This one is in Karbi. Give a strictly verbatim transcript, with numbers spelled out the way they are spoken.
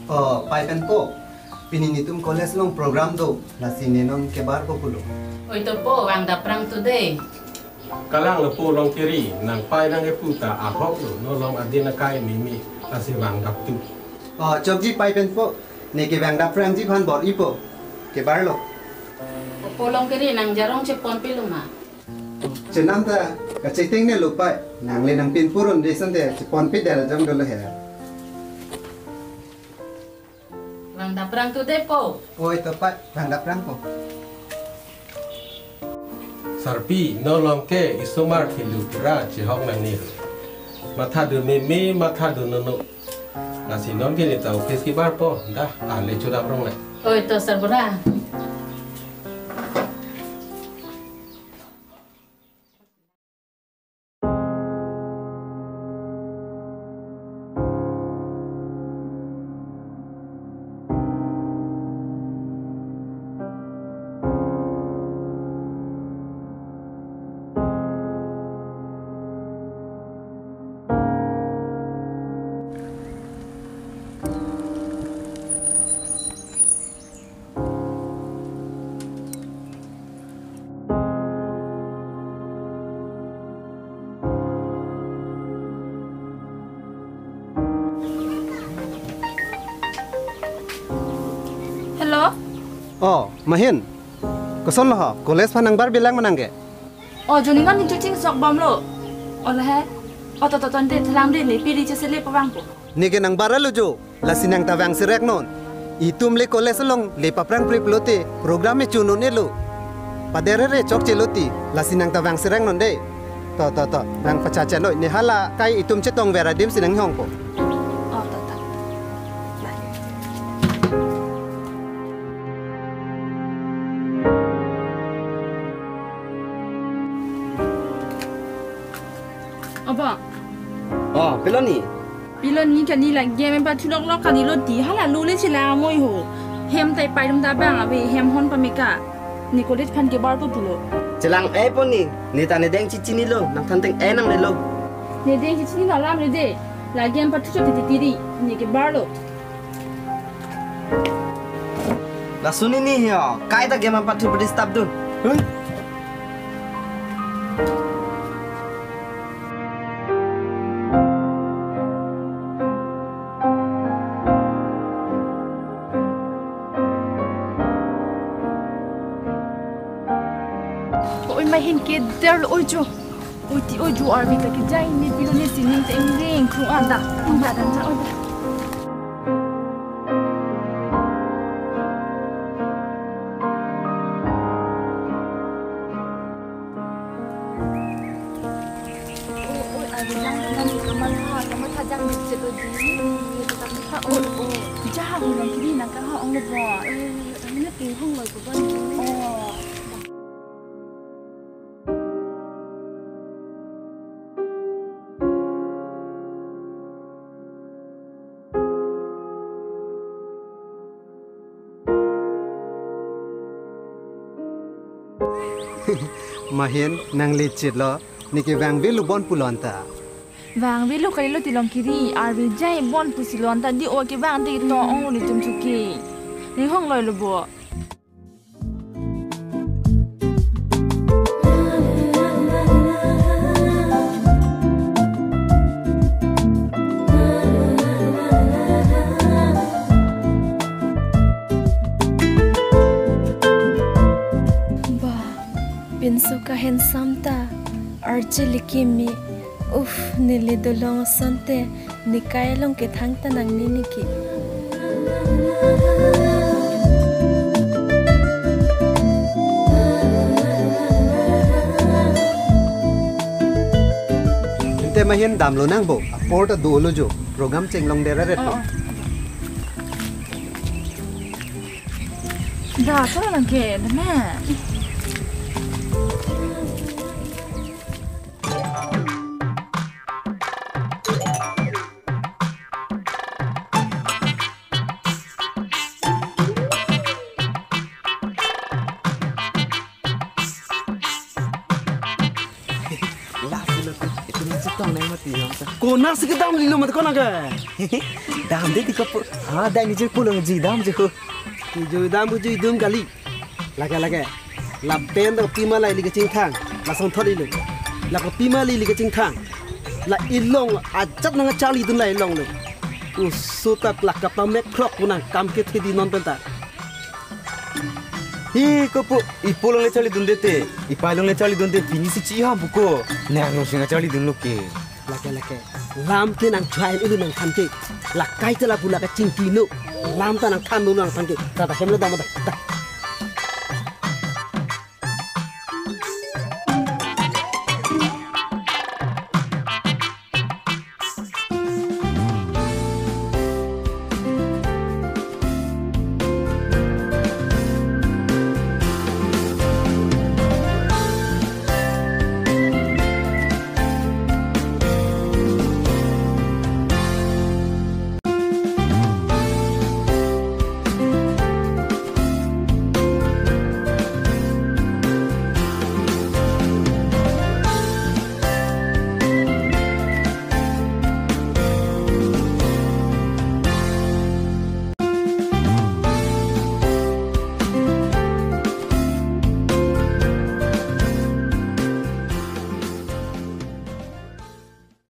Oh, pei pen po. Pini netum college along program do, lasi ne non kebarpo pulo. Oi to po, vangdapprang tu dei. Kalang lo po Longkiri, nang pei nangkepu ta ahok lo, non along adin akai meme, lasi vangdap tu. Oh, chokji pei pen po, ne ke vangdapprangji aphan bor-ipo, kebarlo. Po Longkiri, nang jarong cheponpilo ma? Chenam ta, kacheteng ne lo pei, nang le nangpin purun dei sante, cheponpe der jong dolo he. Vangdapprang tu dei po. Oi to pei, vangdapprang po. Sarpi, non along ke isomar kilu pura chehok nangne. Matha do meme, matha do nono. Lasi non ke ne ta office kebarpo, dah, ale chodam rong le. Oi to sarbura. Hello? Oh, Mahin. Koson lo ho? College aphan nangbar bilang ma nang ke? Oh, joni non nitu chingsok bomlo. Ola he. Oh, to to to, ante thelang dei, ne piri chesele pavangpo. Ne ke nangbar alo jo. Lasi nang ta vang sirek non. Itum le college along le papprang prip lote program me chun non elo. Paderere chokche lo ti, lasi nang ta vang sirek non dei. To to to, nang pachachan noi, ne hala kai itum chetong ver adim si nanghongpo. Oh, to to. Obo. Oh, piloni. Piloni kani la game ba thulok lok kani lo ti hala lo le chila amoi ho. Hem tai pai dum ta bang ave hem hon pameka. Ne college aphan kebarpo pulo. Chelang-e poni, ne ta ne deng chichinilo, nangthan teng-e nangnelo. Ne deng chichinilo alam le dei. La game pathu chok titi tiri, ne kebarlo. Lason hini ho, kaita game apathu padi stop dun. Hui. Oi, Mahin ke der lo, oi jo. Oi ti oi jo, arve ta kejai ne pilo ne sining ta ingring thung anda. Anda dan na oi. Oi, oi, arve jang dan ni kamatha, kamatha jang ni cheto di. Oi, oi. Ja, oi, Longkiri nang kang ha ong lo bo. Eh, eh, na ping hong lo ko bon. Oh. Mahin, nang lechit lo, ne ke vangvelo bon pulo anta. Vangvelo kalilo ti Longkiri, arve jai bon pusi lo anta, dei o kevang te to ong lo ne chum chuki. Ne hong lo lo bo. Ba, pinso ka handsome ta, arche liki me, uff, neli dolong asonte, ne kai along kethang ta nangne niki. Ante Mahin damlo nang bo, apor ta dolo jo, program chenglong dera ret lo. Oh, oh. Da, so lang ke, da me. Lapu lapu, itu na Chetong nang mati nang ta. Konatsi kedam lilo mati konat ke. Damde ti kopu. Ah, dai ni je pulang ji damji ko. Kejui dam kejui dum kali. Lake lake. Lapen ta pima la ili kachingthang. Lason thot ilo. La pima la ili kachingthang. La ilong ajat nangcharlidun la ilong lo. Oso ta la kapamek phrok pu nangkam kethe di non penta. Hi kopu, ipo along le charlidunde te, ipai along le charlidunde, pinisi chiham pu ko. Nang alongsi nangcharlidunlo ke. Lake lake. Lam ke nangchoi un-e nangthan ke. La kai ta lapu la kachingki no. Lam ta nangthan no nangthan ke. Ta ta hem lo dam ta. Ta.